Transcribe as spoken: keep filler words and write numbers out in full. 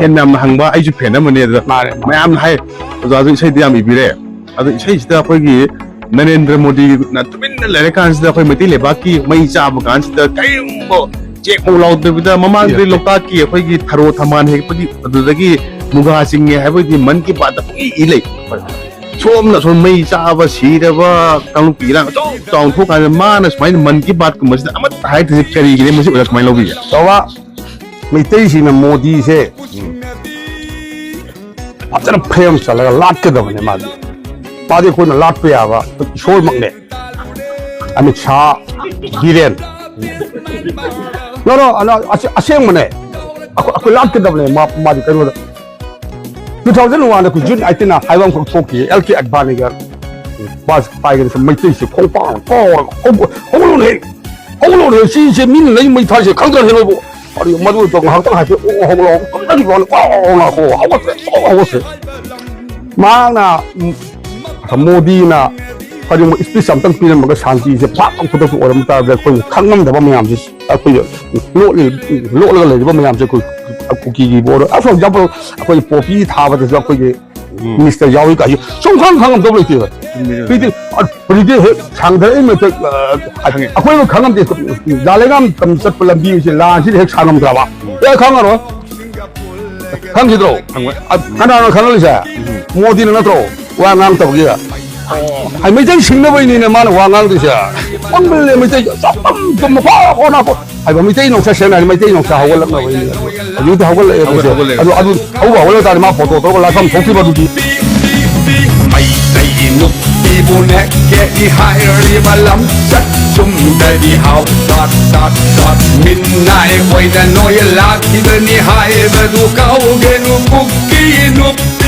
ꯐꯦꯟ ꯃꯌꯥꯝꯅ ꯍꯪꯕ, ꯑꯩꯁꯨ ꯐꯦꯟ ꯑꯃꯅꯤ꯫ ꯑꯗꯨꯗ ꯃꯥꯅꯦ, ꯃꯥꯅꯦ꯫ ꯃꯌꯥꯝꯅ ꯍꯥꯏ, "ꯑꯣꯖꯥꯁꯨ ꯏꯁꯩꯗꯤ ꯌꯥꯝ ꯏꯕꯤꯔꯦ, ꯑꯗꯣ ꯏꯁꯩꯁꯤꯗ ꯑꯩꯈꯣꯏꯒꯤ ꯅꯔꯦꯟꯗ꯭ꯔ ꯃꯣꯗꯤꯅ ꯇꯨꯃꯤꯟꯅ ꯂꯩꯔꯀꯥꯟꯁꯤꯗ ꯑꯩꯈꯣꯏ ꯃꯩꯇꯩ ꯂꯩꯕꯥꯛꯀꯤ ꯃꯩ ꯆꯥꯕ ꯀꯥꯟꯁꯤꯗ ꯀꯔꯤꯒꯨꯝꯕ ꯆꯦꯛ ꯃꯧ ꯂꯥꯎꯗꯕꯤꯗ ꯃꯃꯥꯡꯗ ꯌꯦꯁ꯫ ꯂꯣꯛꯇꯥꯛꯀꯤ ꯑꯩꯈꯣꯏꯒꯤ ꯊꯔꯣ ꯊꯝꯕꯥꯜ ꯍꯦꯛꯄꯒꯤ ꯑꯗꯨꯗꯒꯤ ꯃꯨꯒꯥ ꯆꯤꯡꯉꯦ ꯍꯥꯏꯕꯒꯤ ꯃꯟ ꯀꯤ ꯕꯥꯠꯇ ꯄꯨꯡꯏ ꯏ ꯂꯩ꯫ ꯁꯣꯝꯅ ꯁꯣꯝ ꯃꯩ ꯆꯥꯕ ꯁꯤꯔꯕ ꯀꯥꯡꯂꯨꯞꯀꯤ ꯏꯔꯥꯡ ꯑꯆꯧ ꯆꯥꯎꯅ ꯊꯣꯛꯀꯥꯟꯗ ꯃꯥꯅ ꯁꯨꯃꯥꯏꯅ ꯃꯟ ꯀꯤ ꯕꯥꯠꯀꯨꯝꯕꯁꯤꯗ ꯑꯃꯠꯇ ꯍꯥꯏꯗ꯭ꯔꯤꯁꯦ ꯀꯔꯤꯒꯤꯅꯤ? ꯃꯁꯤ ꯑꯣꯖꯥ ꯀꯃꯥꯏꯅ ꯂꯧꯕꯤꯒꯦ?" ꯆꯥꯎꯕ, ꯃꯩꯇꯩꯁꯤꯡꯅ ꯃꯣꯗꯤꯁꯦ ꯐꯖꯅ ꯐ꯭ꯔꯦꯝ ꯆꯜꯂꯒ ꯂꯥꯠꯀꯗꯕꯅꯦ꯫ ꯃꯥꯗꯤ, ꯃꯥꯗꯤ ꯑꯩꯈꯣꯏꯅ ꯂꯥꯠꯄ ꯌꯥꯕ ꯏꯁꯣꯔꯃꯛꯅꯦ꯫ ꯑꯃꯤꯠ ꯁꯥꯍ, ꯕꯤꯔꯦꯟ, ꯅꯣ, ꯅꯣ, ꯑꯁꯦ-, ꯑꯁꯦꯡꯕꯅꯦ꯫ ꯑꯩꯈꯣꯏ, ꯑꯩꯈꯣꯏ ꯂꯥꯠꯀꯗꯕꯅꯦ꯫ ꯃꯥ-, ꯃꯥꯗꯤ ꯀꯩꯅꯣꯗ, ꯇꯨ ꯊꯥꯎꯖꯟ ꯋꯥꯟꯗ ꯑꯩꯈꯣꯏ ꯖꯨꯟ ꯑꯩꯠꯇꯤꯟ ꯍꯥꯏꯕ ꯑꯃꯈꯛ ꯊꯣꯛꯈꯤ꯫ ꯑꯦꯜ ꯀꯦ ꯑꯗꯚꯥꯅꯤꯒ ꯃꯥꯁ ꯄꯥꯏꯒꯅꯤ꯫ ꯃꯩꯇꯩꯁꯦ ꯈꯣꯡꯄꯥꯛ ꯀꯥꯎꯔꯒ ꯍꯧꯒ-, ꯍꯧꯒꯠꯂꯣꯅꯦ, ꯍꯧꯒꯠꯂꯣꯅꯦ꯫ ꯁꯤꯁꯦ ꯃꯤꯅ ꯂꯩ ꯃꯩ ꯊꯥꯏꯁꯦ ꯈꯪꯗ꯭ꯔꯅꯦ ꯅꯣꯏꯕꯨ꯫ ꯑꯗꯨ ꯃꯗꯨ ꯇꯧ ꯉꯥꯏꯍꯥꯛꯇꯪ ꯍꯥꯏꯐꯦꯠ ꯑꯣ ꯍꯧꯒꯠꯂꯣ, ꯀꯔꯤꯕ ꯋꯥꯅꯣ? ꯑꯣ, ꯑꯣ, ꯉꯥꯏꯈꯣ, ꯍꯧꯒꯠꯈ꯭ꯔꯦ, ꯑꯣ, ꯍꯧꯒꯠꯈ꯭ꯔꯦ꯫ ꯃꯍꯥꯛꯅ, ꯎꯝ, ꯃꯣꯗꯤꯅ ꯀꯔꯤꯒꯨꯝꯕ ꯏꯁꯄꯤꯆ ꯑꯝꯇꯪ ꯄꯤꯔꯝꯃꯒ ꯁꯥꯟꯇꯤꯁꯦ ꯐꯥꯛ ꯂꯥꯎ ꯈꯨꯗꯛꯇ ꯑꯣꯏꯔꯝ ꯇꯥꯔꯗꯤ ꯑꯩꯈꯣꯏ ꯈꯪꯉꯝꯗꯕ ꯃꯌꯥꯝꯁꯦ ꯑꯩꯈꯣꯏ ꯂꯣꯠꯂꯤ-, ꯂꯣꯠꯂꯒ ꯂꯩꯔꯤꯕ ꯃꯌꯥꯝꯁꯦ ꯑꯩꯈꯣꯏ ꯀꯨꯀꯤꯒꯤꯕꯨ ꯑꯣꯏꯔꯣ꯫ ꯑ, for example, ꯑꯩꯈꯣꯏ ꯄꯣꯄꯤ ꯊꯥꯕꯗꯁꯨ ꯑꯩꯈꯣꯏꯒꯤ ꯎꯝ꯫ ꯃꯤꯅꯤꯁꯇꯔ ꯌꯥꯎꯏ ꯀꯥꯏꯁꯨ ꯁꯨꯝ ꯈꯪ ꯈꯪꯉꯝꯗꯕ ꯂꯩꯇꯦꯕ꯫ ꯆꯨꯝꯃꯤ, ꯆꯨꯝꯃꯤ꯫ ꯍꯧꯖꯤꯛꯇꯤ, ꯑ, ꯍꯧꯖꯤꯛꯇꯤ ꯍꯦꯛ ꯁꯥꯡꯊꯔꯛꯏ ꯃꯊꯛ, ꯑ, ꯈꯪꯉꯦ꯫ ꯑꯩꯈꯣꯏꯅ ꯈꯪꯉꯝꯗꯦ꯫ ꯖꯥꯂꯦꯒꯥꯝ ꯇꯝ ꯆꯠꯄ ꯂꯝꯕꯤꯁꯦ ꯂꯥꯟꯁꯤꯗ ꯍꯦꯛ ꯁꯥꯡꯉꯝꯗ꯭ꯔꯕ꯫ ꯎꯝ꯫ ꯑꯦ, ꯈꯪꯉꯔꯣꯏ꯫ ꯈꯪꯈꯤꯗ꯭ꯔꯣ? ꯈꯪꯉꯣꯏ꯫ ꯑ, ꯀꯅꯥꯅꯣ ꯈꯪꯍꯜꯂꯤꯁꯦ? ꯎꯝ꯫ ꯃꯣꯗꯤꯅ ꯅꯠꯇ꯭ꯔꯣ? ꯋꯥ ꯉꯥꯡꯗꯕꯒꯤ꯫ ꯑꯣ꯫ ꯍꯥꯏ, ꯃꯩꯇꯩ ꯁꯤꯡꯅꯕꯩꯅꯤꯅꯦ ꯃꯥꯅ ꯋꯥ ꯉꯥꯡꯗꯣꯏꯁꯦ꯫ ꯄꯪꯕꯅꯦ ꯃꯩꯇꯩ, ꯆꯞꯄꯝ ꯆꯨꯝꯕ ꯐꯥꯎ ꯍꯣꯠꯅꯀꯣ꯫ ꯍꯥꯏꯕ ꯃꯩꯇꯩ ꯅꯧꯁꯥ ꯁꯦꯡꯅ ꯍꯥꯏꯔꯗꯤ ꯃꯩꯇꯩ ꯅꯧꯁꯥ ꯍꯧꯒꯠꯂꯛꯅꯕꯩꯅꯤ꯫ ꯍꯧꯖꯤꯛꯇꯤ ꯍꯧꯒꯠꯂꯛꯑꯦ ꯍꯧꯒꯠ-, ꯃꯣꯏꯁꯦ꯫ ꯍꯧꯒꯠꯂꯛꯑꯦ꯫ ꯑꯗꯨ, ꯑꯗꯨ ꯍꯧꯕ ꯍꯧꯒꯠꯂꯛ ꯇꯥꯔꯗꯤ ꯃꯥ ꯐꯣꯇꯣ ꯇꯧꯔꯒ ꯂꯥꯏꯐꯝ ꯊꯣꯛꯈꯤꯕ ꯑꯗꯨꯗꯤ꯫ ꯃꯩꯇꯩ ꯅꯨꯄꯤꯕꯨ ꯅꯦꯛꯀꯦꯗꯤ ꯍꯥꯏꯔꯤꯕ ꯂꯝꯆꯠ ꯆꯨꯝꯗꯗꯤ ꯍꯥꯎ ꯇꯥꯠ ꯇꯥꯠ ꯇꯥꯠ ꯃꯤꯠꯅꯥꯏ ꯑꯣꯏꯅ ꯅꯣꯏ ꯂꯥꯛꯈꯤꯕꯅꯤ ꯍꯥꯏꯕꯗꯨ ꯀꯥꯎꯒꯅꯨ ꯀꯨꯀꯤ ꯅꯨꯄꯤ꯫